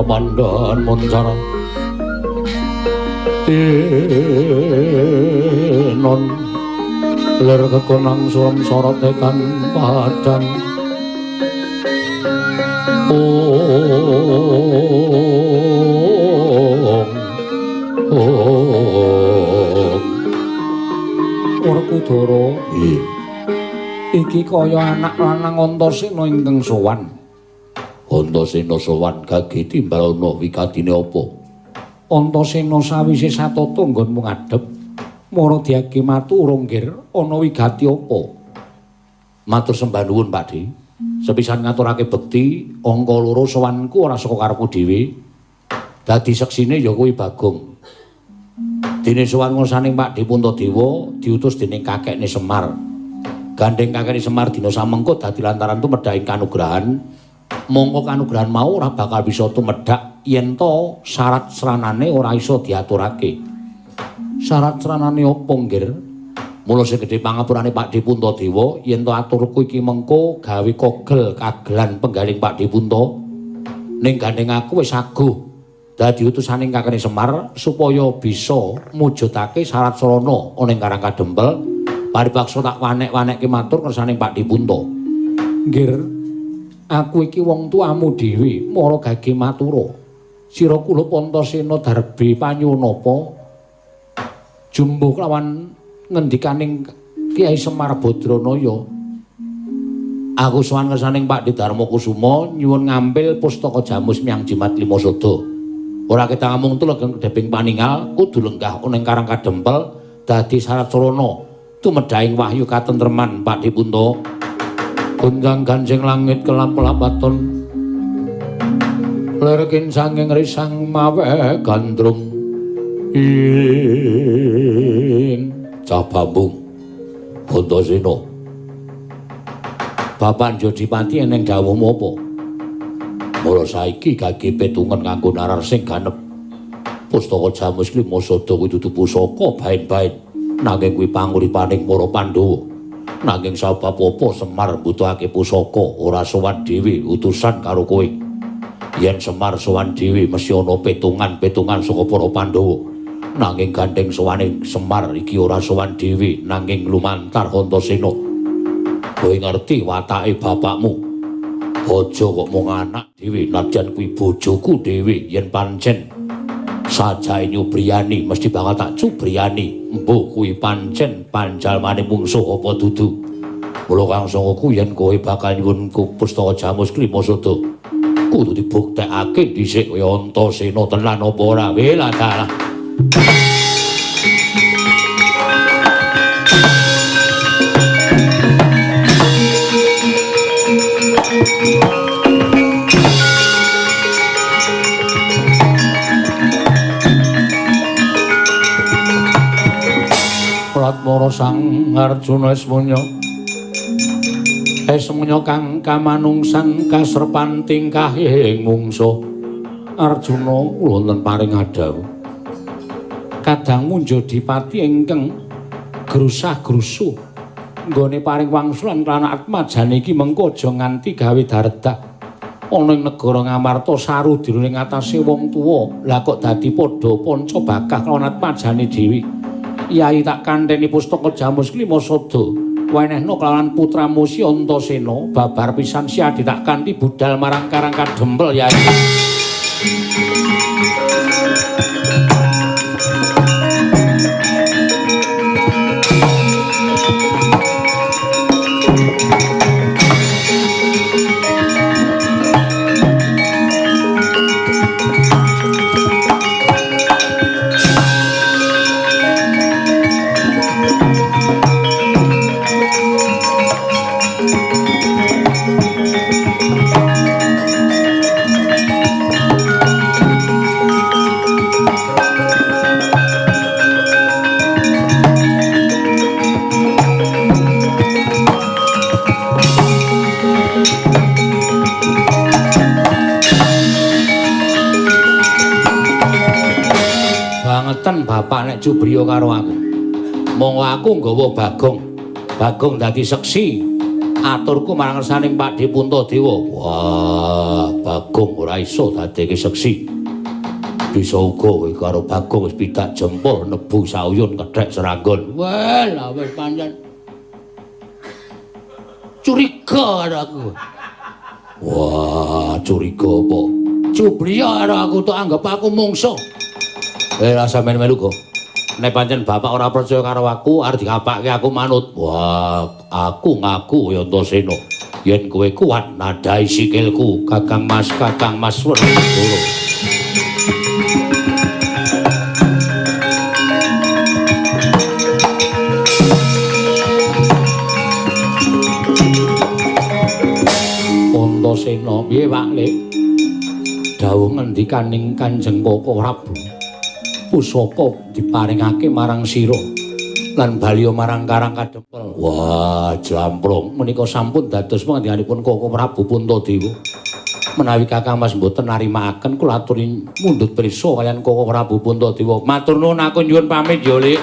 Pandhan muncara tinon lir kekonang suram sorot tekan padang. Ong ong Werkudara iki kaya anak lanang Antasena ingkang sowan. Antasena sowan gage timbalana wigatine apa? Antasena sawise satata nggonmu ngadhep mara diage matu urung nggir ana wigati apa? Matur sembah nuwun Pakdhe. Sepisan ngaturake bekti angka loro sowanku ora saka karepku dhewe. Dadi seksine ya kuwi Bagong. Dene sowan ngersaning Pakdhe Puntadewa diutus dening kakekne Semar. Gandeng kakekne Semar dina samengko dadi lantaran tumedhaking kanugrahan. Mongko kanugrahan mau ora bakal bisa tumedhak yen to syarat sranane ora iso diaturake. Syarat sranane apa nggir? Mula sing gedhe pangapurane Pakdhe Puntadewa yen to aturku iki mengko gawe kogel kagelan penggaling Pakdhe Punta. Ning gandeng aku wis aguh dadi utusaning kakene Semar supaya bisa mujudake syarat sarana ana ing Karang Kadempel. Paribaksa tak wanek-wanekke matur kersaning Pakdhe Punta. Nggir, aku iki wong tuamu dhewe, mara gage matura. Sira kula Antasena darbe panyunapa jumbuh kelawan ngendikaning Kyai Semar Badranaya. Aku sowan ngersaning Pakdhe Darma Kusuma nyuwun ngambil pustaka Jamus Miang Jimat Lima Sada. Ora ketang amung tulegeng kedheping paningal kudu lenggah ana ing Karang Kadempel dadi syarat sarana tumedhahing wahyu katentreman Pakdhe Punta. Gonjang ganjing langit kelap-lapaton lerkin sanging risang mawe gandrung ing Cah Bambung. Antasena. Bapak Jodipati eneng dawuhmu apa? Mula saiki gage petungan nganggo narar sing ganep. Pustaka Jamus Klima Sada kuwi dudu pusaka baen-baen, nanging kuwi panguripaning para Pandhawa. Nanging sabab apa Semar mbutuhake pusaka ora sowan dhewe utusan karo kowe. Yen Semar sowan dhewe mesti ana petungan-petungan saka para Pandhawa. Nanging gandeng sowane Semar iki ora sowan dhewe nanging lumantar Antasena. Kowe ngerti watake bapakmu. Aja kok mung anak dhewe nadyan kuwi bojoku dhewe yen pancen sajae nyubriyani mesti bakal tak cubriyani. Mbuh kuwi pancen panjalmane mungsuh apa dudu. Mula Kang Sangaku yen kowe bakal nyuwun pustaka Jamus Klima Sada kudu dibuktekake dhisik kaya Antasena tenan apa ora. Welah dalah. Pratmara Sang Arjuna Esmunya Esmunya kang kamanungsan kasrepan tingkahe mungsuh. Arjuna wonten paring adhawuh. Kadang Munjodipati ingkang grusah-grusuh nggone paring wangsulan lan atmajane iki mengko aja nganti gawe daredah ana ing negara Ngamarta saru dirune ngatasé wong tuwa. Lah kok dadi padha panca bakah lan atmajane dhewe. Yai tak kanteni pustaka Jamus Klima Sada wenehno kelawan putramu si Antasena babar pisan si adi tak kanthi budal marang Karang Kadempel yai. Bapak nek cubriya karo aku. Monggo aku nggawa Bagong. Bagong dadi seksi aturku marang ngersaning Pakdhe Puntadewa. Wah, Bagong ora iso dadeke seksi. Bisa uga kowe karo Bagong wis pidak jempol nebu sauyun kethek seranggon. Wah, lah wis pancen curiga karo aku. Wah, curiga apa? Cubriya karo aku tok anggap aku mungsuh. Lah sampeyan melu kok. Nek pancen bapak ora percaya karo aku, arep dikapake aku manut. Wah, aku ngaku ya Antasena. Yen kowe kuat nadai sikilku, Kakang Mas, Kakang Mas Werkudara. Antasena, piye Pak Lek? Dawuh ngendikaning Kanjeng Koko Prabu. Pusaka diparingake marang sira lan baliya marang Karang Kadempel. Wah, jlamprong menika sampun dados pangandikanipun Koko Prabu Puntadewa. Menawi Kakang Mas mboten narimakaken kula aturi mundhut prisa kaliyan Koko Prabu Puntadewa. Matur nuwun, aku nyuwun pamit ya, Lik.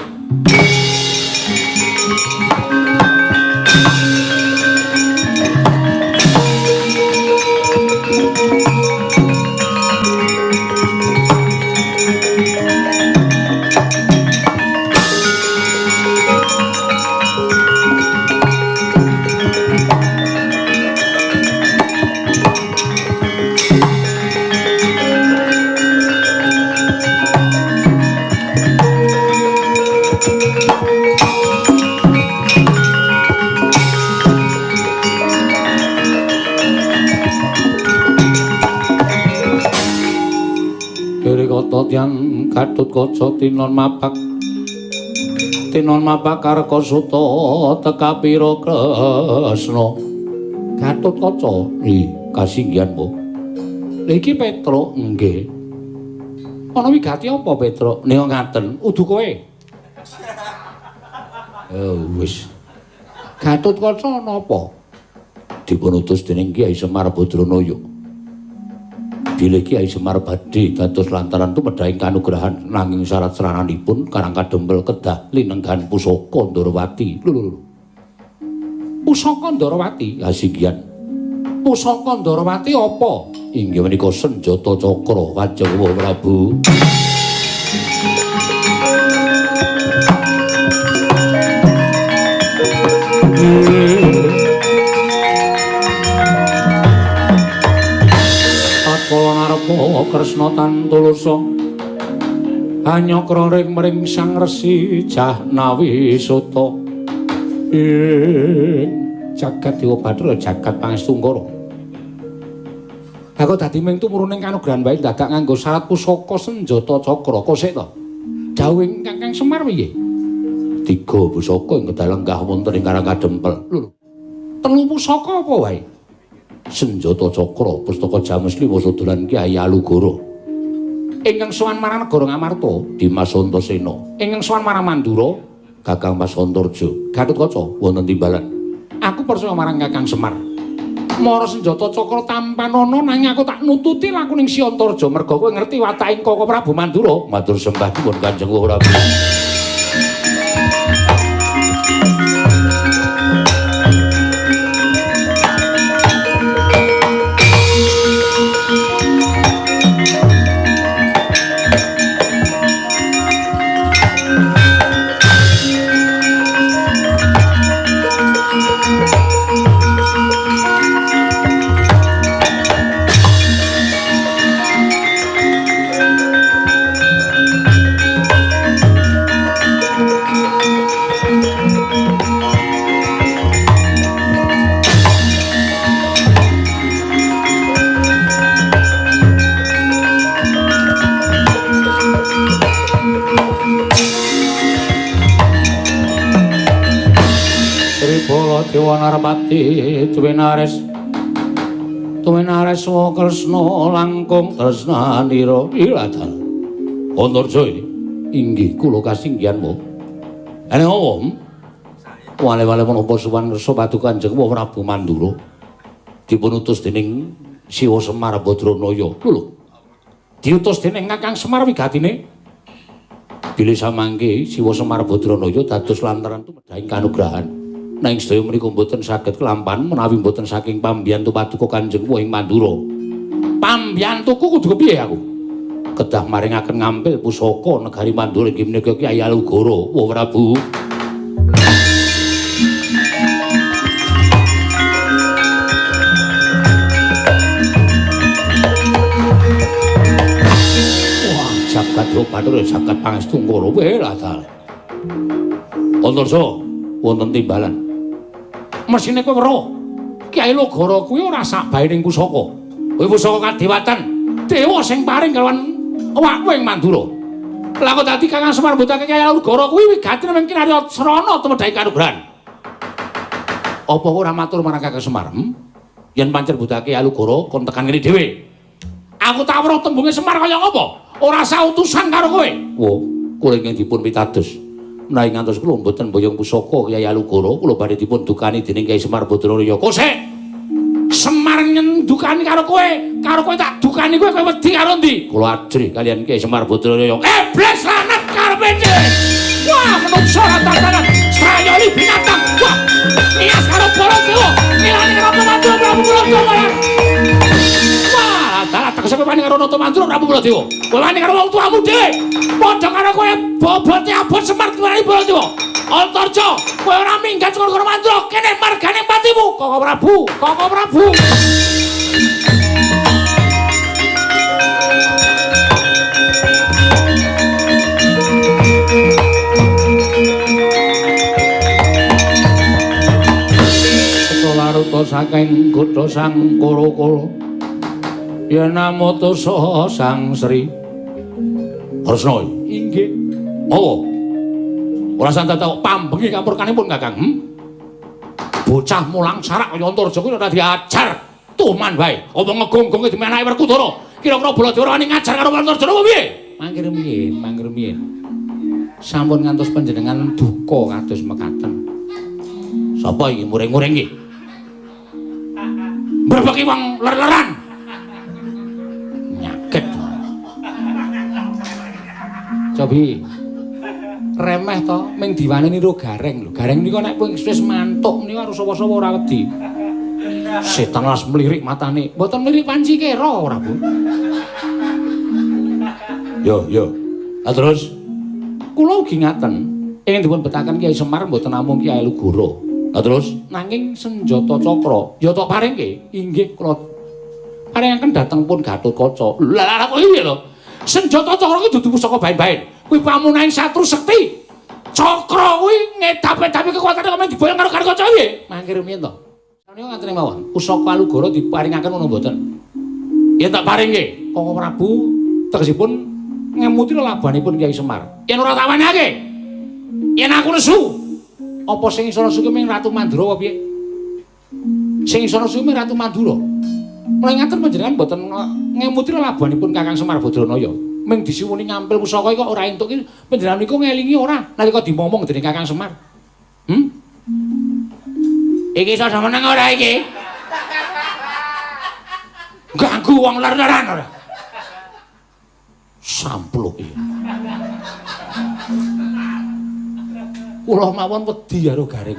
Tiang Gatotkaca tinon mapak tinon mapak Karkasuta tekapira Kresna. Gatotkaca ih kasinggihan po. Lha iki Petruk nggih. Ana wigati apa Petruk? Nika ngaten, udu kowe. Wis. Gatotkaca napa? Dipun utus dening Kyai Semar Badranaya. Bilih Kyai Semar badhe dados lantaran tumedhahing kanugrahan nanging syarat srananipun Karang Kadempel kedah linenggahan pusaka Ndorowati. Lho lho. Pusaka Ndorowati? Asinggihan. Pusaka Ndorowati apa? Inggih menika senjata cakra Kanjeng Prabu. Tatkala ngarepa Kresna tantulusa hanyakra ring mring Sang Resi Jahnawi Suta ing jagat Dewa Bathara jagat Pangestungkara. Aku dadi ming tumurun ing kanugrahan wae dadak nganggo syarat pusaka senjata cakra. Kosek to? Dawuhing Kakang Semar piye? Tiga pusaka ing kedah lenggah wonten ing Karang Kadempel. Lho. Telu pusaka apa wae? Senjata cakra, pustaka Jamus Liwa Sodolan Kyai Alugoro. Ingkang sowan marang negara Ngamarta, Dimas Antasena. Ingkang sowan marang Mandura, Kakang Mas Antarja. Gatotkaca wonten timbalan. Aku percaya marang Kakang Semar. Mara senjata cakra tampanana nanging aku tak nututi lakuning Si Antarja merga kowe ngerti wataking Kaka Prabu Mandura. Matur sembah nuwun Kanjeng Prabu. Dewa Narpati Dwinares Dwinares wa Kresna langkung tresnanira iladal. Antarja inggih kula kasinggihan wa. Ene apa? Wale-wale menapa suwan ngersa paduka Kanjeng Prabu Mandura dipun utus dening Siwa Semar Badranaya. Lho. Diutus dening Kakang Semar wigatine. Bilih samangke Siwa Semar Badranaya dados lantaran tumedhahing kanugrahan. Nanging sedaya menika mboten saged kelampan menawi mboten saking pambiyantu paduka Kanjeng ing Mandura. Pambiyantuku kudu kepiye aku? Kedah maringaken ngampil pusaka negari Mandura inggih menika Kyai Alugoro. Wah Prabu. Wah, jagat Bathara jagat Pangestungkara. Weh lah dalah. Antarja wonten timbalan. Mesine kowe weruh. Kyai Logoro kuwi ora sak baening pusaka. Kuwi pusaka kadewatan. Dewa sing paring kalawan awakku ing Mandura. Lah kok dadi Kakang Semar mbutake Kyai Logoro kuwi wigatine mung kinarya srana tumedhahi kanugrahan. Apa kowe ora matur marang Kakang Semar? Yen pancen mbutake Kyai Logoro kon tekan ngene dhewe. Aku tak weruh tembunge Semar kaya ngapa? Ora sautusan karo kowe. Wo, kula ingkang dipun pitados. Menawi ngantos kula mboten boyong pusaka Kyai Alugoro, kula badhe dipun dukani dening Kyai Semar Badranaya. Kosek. Semar nyendukani karo kowe tak dukani kowe, kowe wedi karo ndi? Kula ajrih kaliyan Kyai Semar Badranaya. Iblis lanat karepe dhewe. Wah, menungso ora tatanan, strayoli binatang. Wah, nias karo Baladewa, milane karo Mandura Prabu Baladewa. Wah, dalah tegese kowe wani karo Nata Mandura Prabu Baladewa. Kowe wani karo wong tuamu dhewe. Padha karo kowe bobote abot Semar tuwani Baladewa. Antarja, kowe ora minggat saka negara Mandura, kene margane patimu. Kaka Prabu, Kaka Prabu. Laruta saking kutha Sang Koro-koro. Yen namutus Sang Sri Kresna inggih. Apa? Ora santai tau pambengi kapurkanipun Kakang. Bocah mulang sarak kaya Antarja kuwi ora diajar. Tuman wae. Apa ngegong-gonge dimenake Werkudara. Kira-kira Baladewa wani ngajar karo Antarja apa piye? Mangkir miyin, mangkir miyin. Sampun ngantos panjenengan duka kados mekaten. Sapa iki muring-muring iki? Mbrebeki wong ler-leran. Nyaket. Cobi. Remeh to, ming diwaneni ro Gareng lho. Gareng niku nek wis mantuk niku harus sapa-sapa ora wedi. Setan las mlirik matane. Mboten mlirik panci kera ora, Bu. Yo, yo. Lah terus kula ugi ngaten. Ingin dipun betaken Kyai Semar mboten namung Kyai Lugoro. Lah terus nanging senjata cakra ya tok paringke inggih kula paringaken dhateng pun Gatotkaca. Lah lah kok piye lho? Senjata cakra kuwi dudu pusaka baen-baen. Kuwi pamunaing satru sekti. Cakra kuwi ngedap-edapi kekuatane kok men diboyong karo Gatotkaca piye? Mangke rumiyin to. Sanika ngaten mawon. Pusaka Alugoro diparingaken ngono mboten? Ya tak paringke. Koko Prabu tegesipun ngemuti lelabanipun Kyai Semar. Yen ora tak wenehake. Yen aku nesu, apa sing iso nesu ki ming Ratu Mandura apa piye? Sing iso nesu ming Ratu Mandura. Mulai ngaten panjenengan mboten ngemuti lelabanipun Kakang Semar Badranaya. Ming disuwuni ngampil pusaka kok ora entuk ki panjenengan niku ngelingi ora nalika dimomong dening Kakang Semar. Hmm? Iki iso meneng ora iki? Ganggu wong ler-leran ora. Sampluk iki. Kula mawon wedi karo Gareng.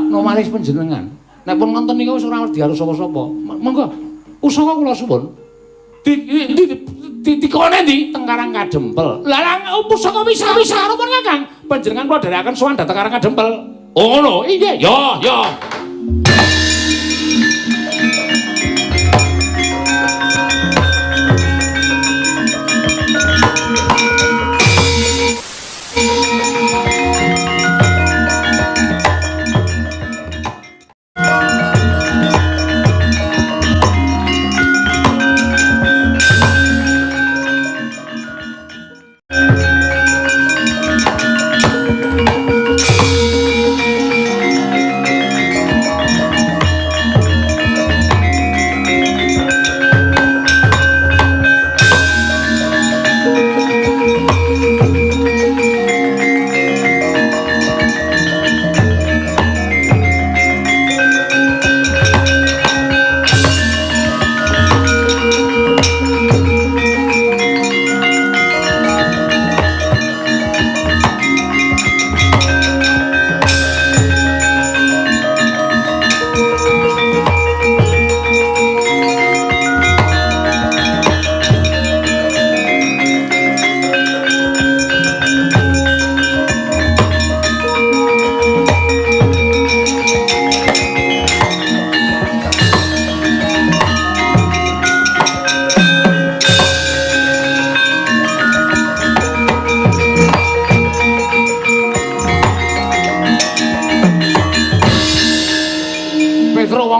Nomalis panjenengan. Nek pun ngonten niku wis ora wedi karo sapa-sapa. Monggo. Pusaka kula suwun. Dikone ndi? Teng Karang Kadempel. Lah lah pusaka wis-wis karo pun Kakang. Panjenengan kula dherekaken sowan dhateng Karang Kadempel. Oh ngono. Inggih. Yo, yo.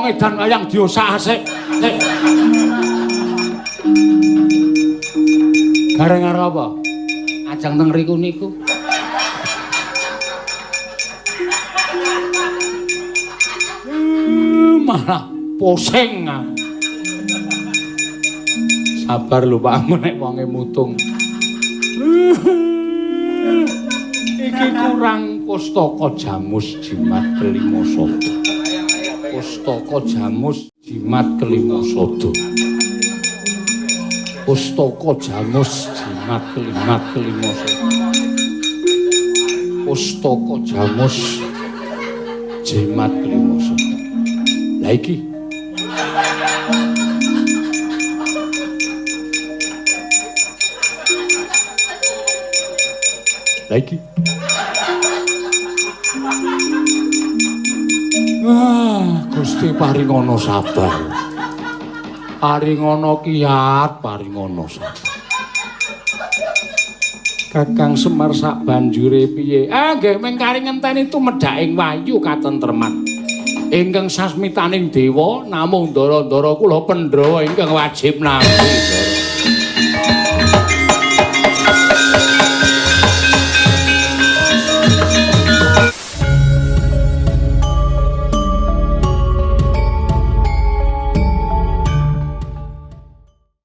Edan wayang diosak-asik. Gareng karo apa? Ajang teng riku niku. Malah pusing aku. Sabar lho Pak, nek wonge mutung. Iki kurang pustaka jamus jimat kelima sada. Pustaka jamus jimat kelima sada. Pustaka jamus jimat kelima sada. Pustaka jamus jimat kelima sada. Lah iki lagi. Ah, Gusti paringono sabar. Paringono kiat, paringono sabar. Kakang Semar sak banjure piye? Ah, nggih mung kari ngenteni tumedhaking wahyu katentreman. Ingkang sasmitaning dewa namung ndara-ndara kula Pandhawa ingkang wajib nampi.